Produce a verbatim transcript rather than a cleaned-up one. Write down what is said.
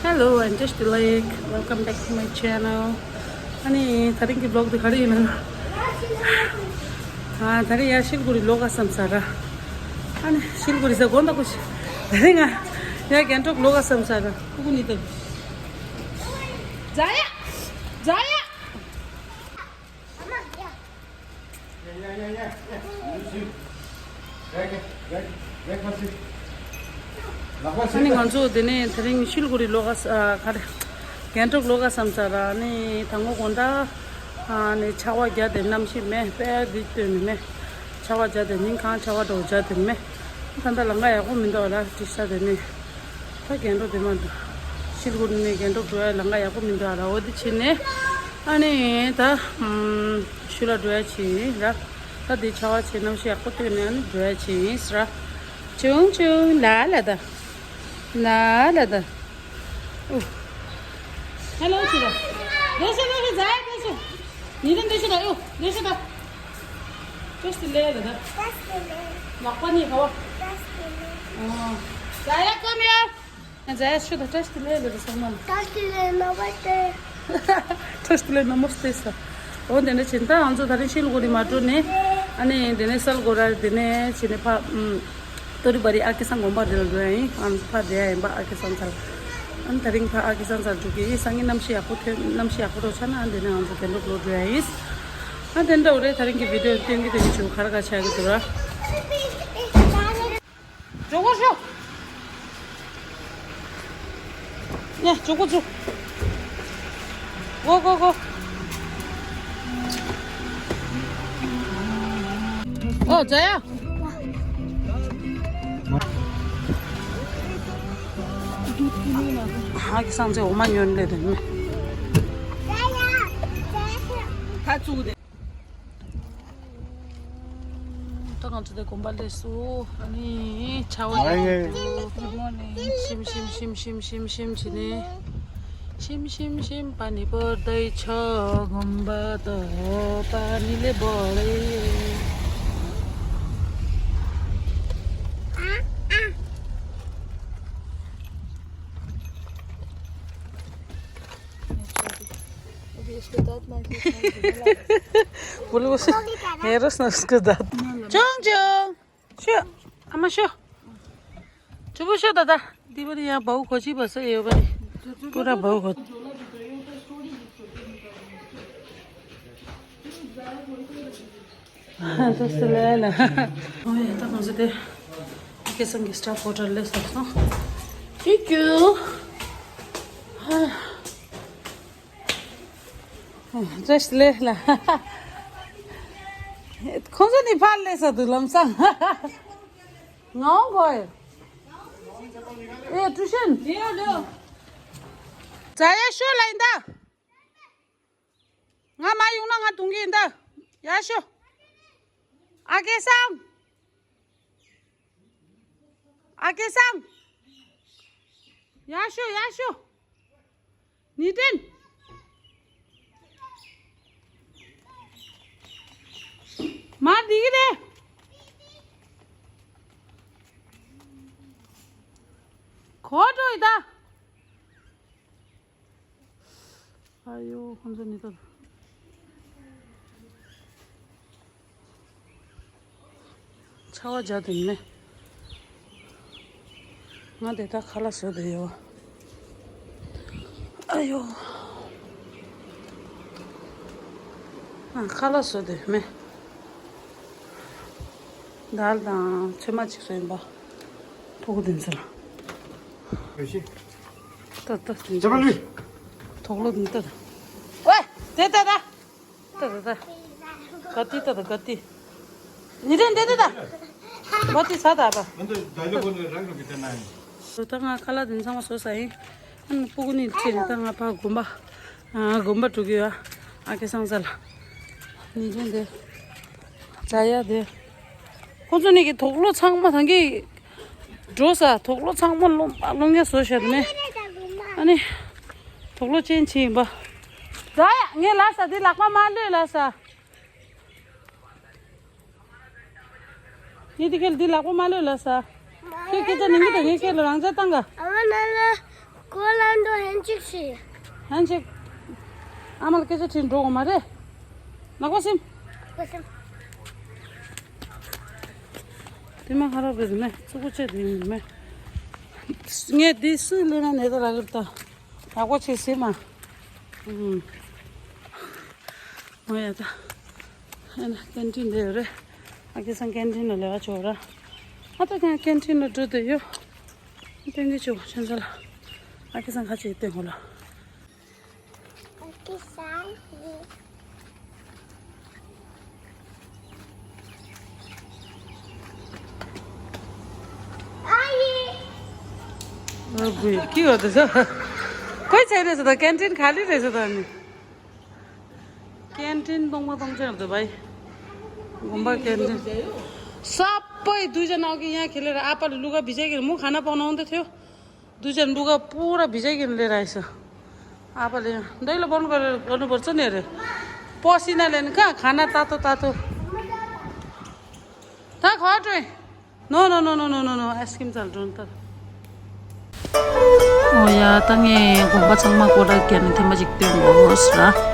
Hello, I'm Just Lake. Welcome back to my channel. ཨ་ནི་དེ་རིང་གི་vlog་དེ་ག་རེ་ཡིན་ན། ཨ་དེ་རིང་ཡར་ཤིལ་གུ་རི་ལོག་ག་བསམ་ས་ར། ཨ་ནི་ཤིལ་གུ་རི་ཟེར་དགོངས་དག་གོ་ཤི། དེ་རིང་ང་ཡར་གན་ཊོག་ལོག་ག་བསམ་ས་ར། ཕྲུ་གུ་གཉིས་དང་། ཛ་ཡ། ཛ་ཡ། ཨ་ནི་ང་ཚོ་དེ་ནས་དེ་རིང་ཤིལ་གུ་རི་ལོག་ག་ས་ག་རེ། གན་ཊོག་ལོག་ག་བསམ་ས་ར། ཨ་ནི་ད་ངོ་དགོང་དག་ཨ་ནི་ཆར་པ་བརྒྱབ་སྟེ་གནམ་གཤིས་མེད་པས་འདི་སྟོན་ནི་མེད། ཆར་པ་བརྒྱབ་སྟེ་ཉིན་གང་ཆར་པ་འདྲ་བོ་བརྒྱབ་སྟེ་མེད། ད་ལྟ་ལམ་ཁ་ཡག་པོ་མི་འདུག་ལ་དྲི་ཤ་དེ་ནས། ད་གན་ཊོག་དེ་མ་འདུག་ཤིལ་གུ་རི་ནས་གན་ཊོག་འགྲོ་ཡ་ལམ་ཁ་ཡག་པོ་མི་འདུག་ཨ་ར། འོ་དེ་བྱས་ནས་ཨ་ནི་ད་ཨམ་ཤུལ་ལ་འགྲོ་ཡ་བྱས་ཡིན་ར། ད་དེ་ཆར་པ་བྱས་གནམ་གཤིས་ཡག་པོ་ཐོན་ནས་ཨ་ནི་འགྲོ་ཡ་བྱས་ཡིན་ཟེར་ར། ཆུང་ཆུང་ལ་ལ་ད། ལ་ལ་ད། ཨུ། ཧེ་ལོ་ཆུ་ད། འདི་ཤོད་འདི་ཤོད་ཛ་ཡ་འདི་ཤོད། ཉི་ལྡན་འདི་ཤོད་ད། ཨུ་འདི་ཤོད་ད། བཀྲ་ཤིས་བདེ་ལེགས་ལ་ད། བཀྲ་ཤིས་བདེ་ལེགས། ལག་པ་གཉིས་ག་བ། བཀྲ་ཤིས་བདེ་ལེགས། ཨོ། ཛ་ཡ་come here. ཛ་ཡ་ཤོད་ད། བཀྲ་ཤིས་བདེ་ལེགས་ལ་ད་སོང་མ་ལ། བཀྲ་ཤིས་བདེ་ལེགས་ནོ་བ་ཏེ། བཀྲ་ཤིས་བདེ་ལེགས་ནོ་མོ་སྟེ་ས། འོ་དེ་འདྲ་བྱས་ད་ང་ཚོ་དེ་རིང་ཤིལ་གུ་རི་མ་འགྲོ་ནས་ཨ་ནི་དེ་ནས་སལ་གོ་ར་དེ་ནས་བྱས་ནས་ཕ་ཨུམ། ཏོ་རི་བ་རི་ཨ་ཀེ་སང་དགོན་པ་དེ་ལ་འགྲོ་ཡ་ཡིན། ཨ་ནི་ཕ་དེ་ཡ་ཡིན་པ་ཨ་ཀེ་སང་ཚར། ཨ་ནི་དེ་རིང་ཕ་ཨ་ཀེ་སང་ཚར་འགྲོ་གི་ཡིན། སང་ཉིན་གནམ་གཤིས་ཡག་པོ་ཐོན་གནམ་གཤིས་ཡག་པོ་འགྲོ་ཆ་ན་ཨ་ནི་དེ་ནས་ང་ཚོ་དེ་འགྲོ་འགྲོ་འགྲོ་ཡ་ཡིན། ཨ་དེ་འདྲ་འོ་རེད། དེ་རིང་གི་བི་ཌི་ཡོ་སྟོན་གི་དེ་མི་བྱུང་། ཁ་ར་ཁ་ཆགས་ཀྱི་འདུག་ར། ཇོ་བོ་ཤོག་ཡ་ཇོ་བོ་ཇོ། གོ་གོ་གོ། ཨོ་ཛ་ཡ། ཧ་གི་སང་ཚེ་འོ་མ་ཉོ་འདྲེ་དེ་མེ། ད་ཚུགས་དེ། ད་ང་ཚོ་དེ་དགོན་པ་སླེབས་སོང་། ཨ་ནི་ཆར་པ་ཡག་པོ་འདུག Good morning. ཤིམ་ཤིམ་ཤིམ་ཤིམ་ཤིམ་ཤིམ་བྱས་ནས། ཤིམ་ཤིམ་ཤིམ་པ་ནི་བོར་དའི་ཆོ་དགོན་པ་དོ་པ་ནི་ལེ་བོ་ལེ། Если дать на Эрос на сказать. ཅུང་ཅུང་། ཤོ། ཨ་མ་ཤོ། ཇོ་བོ་ཤོ་ད་ད། འདི་པ་ནི་ཡང་བའུ་གོ་ཅི་བ་ས་ཡོད་པ་ནི། པུ་ར་བའུ་གོ། ད་སི་ལེ་ལ། ཨོ་ཡ་ད་ང་ཚོ་དེ། ཨ་ཀེ་སང་གི་སི་ཊཱཕ་ཀོ་ཊར་སླེབས་སོང་། ཀྱུ་ཀྱུ། བཀྲ་ཤིས་བདེ་ལེགས་ལ། ཁོང་ཚོ་ནི་ཕར་སླེབས་ས་འདུག་ལམ་སང་། ང་འོང་གོ་ཨེ། ཨེ་ཀྲུ་ཤན། ལེའོ་ལེའོ། ཛ་ཡ་ཤོ་ལ་ཡིན་ད། ང་མ་ཡོང་ན་ང་གཏོང་གི་ཡིན་ད། ཡ་ཤོ། ཨ་ཀེ་སང་། ཨ་ཀེ་སང་། ཡ་ཤོ་ཡ་ཤོ། ནི་ཏན། མར་འདི་གི་རེད། གོ་འགྲོ་ཡི་ད། ཨ་ཡོ་ཁོང་ཚོ་ནི་ད། ཆར་པ་བརྒྱབ་དེ་མེད། ང་དེ་ད་ཁ་ལག་བཟོ་བསྡད་ཡོད། ཨ་ཡོ། ང་ཁ་ལག་བཟོ་བསྡད་མེད། དཱལ་དང་ཚོད་མ་ཅིག་བཟོ་ཡིན་པ། ཕྲུ་གུ་དེ་ཚོ་ལ། ཨེ་ཤི། ད་ད་དེ་ཚོ། དོག་ལོ་འདི་ལྟ་ད། ཝེ། དེ་ལྟ་ད། ད་ད་ད། ག་ཏི་ད་ད་ག་ཏི། ཉི་རེ་འདི་ད་ད། ག་ཏི་ས་ད་པ། ད་ད་ང་ཁ་ལག་དེ་ཚང་མ་བཟོ་ས་ཡིན། ཨ་ནི་སྤུ་གུ་གཉིས་ཁྲིད་ནས་ད་ང་ཕར་དགོན་པ། ཨ་དགོན་པ་འགྲོ་གི་ཡོད། ཨ་ཀེ་སང་ས་ལ། ཉི་རེ་འདི། ཛ་ཡ་དེ། ཁོ་ཚོ་གཉིས་ཀྱི་དོག་ལོ་ཚང་མ་ཐང་གི། འགྲོ་ས་དོག་ལོ་ཚང་མ་སློང་སློང་ཡ་བཟོ་བཞག་མེད། ཨ་ནི། དོག་ལོ་ཅན་ཅིག་ཡིན་པ། ཛ་ཡ་ངས་ལབ་ས་འདི་ལག་པ་མ་གློད་ལབ་ས། ངས་འདི་གལ་འདི་ལག་པ་མ་གློད་ལབ་ས། ཁྱེད་སྐད་ཆ་ནི་མི་དང་ངའི་སྐད་ལ་རང་ཆ་བཏང་ག་ཨ་མ་ན་ལ་ཀོ་ལ་འགྲོ་ཧན་ཅིག་ཤི། ཧན་ཅིག་ཨ་མ་ལ་སྐད་ཆ་དྲིས་འགྲོ་གོ་མ་རེད། ནག་པོ་སིམ། ཀོ་སིམ། དེ་མ་ཁ་རག་པའི་རི་མེ་ཙུ་གུ་ཆེ་དེ་ཡིན་རི་མེ། ངས་དེ་སུས་ལོན་ན་ནེ་ད་ར་གིར་ད། ཡག་པོ་བྱས་ཟིན་མ། ཨུམ། ཨོ་ཡ་ད། ཨ་ན་ཀན་ཊིན་དེ་ཡོད་རེད། ཨ་ཁེ་སང་ཀན་ཊིན་ལ་ལས་ཀ་བྱོས་ར། ཨ་ད་ཀན་ཀན་ཊིན་ལ་འགྲོ་དེ་ཡོད། སྟོན་གྱི་བྱོས་ཁྱོད་ཚོ་ལ། ཨ་ཁེ་སང་ཁ་ཅིག་སྟོན་གོ་ལ། ཨ་ཁེ་སང་ཡིན། ཨ་ཡེ། ཨ་བུ་ཀི་ཡོད་དེ་ཟ། ཁོའི་ཚེ་རེད་ཟེར་ད་ཀན་ཊིན་ག་ལི་རེད་ཟེར་ད་ནི། ཀན་ཊིན་སྟོང་པ་སྟོང་ཆེན་རེད་ད་བའི། དགོན་པ་ཀན་ཊིན། ས་པའི་དུས་ཆ་ནག་གི་ཡང་ཁེ་ལེ་ར་ཨ་པ་ལ་ལུ་ག་བི་ཇ་གི་ར་མུ་ཁ་ན་པོ་ནོང་དེ་ཐེའོ། དུས་ཆ་ལུ་ག་པུ་ར་བི་ཇ་གི་ར་ལེ་ར་ཨི་ས། ཨ་པ་ལེ་ཡང་འདི་ལ་བོན་ག་ར་ག་ནུ་བར་ཙོ་ནེ་རེད། པོ་སི་ན་ལེན་ཁ་ཁ་ན་ཏ་ཏོ་ཏ་ཏོ། ད་ཁོ་ཏྲོ། No, no, no, no, no, no, no. Ice cream ཚར་འགྲོ་ནི་ད། ཨོ་ཡ་ད་ངས་དགོན་པ་ཚང་མ་སྐོར་ར་བརྒྱབ་ནས་ཐེངས་མ་གཅིག་སྟོན་དགོས་ཟེར་ར།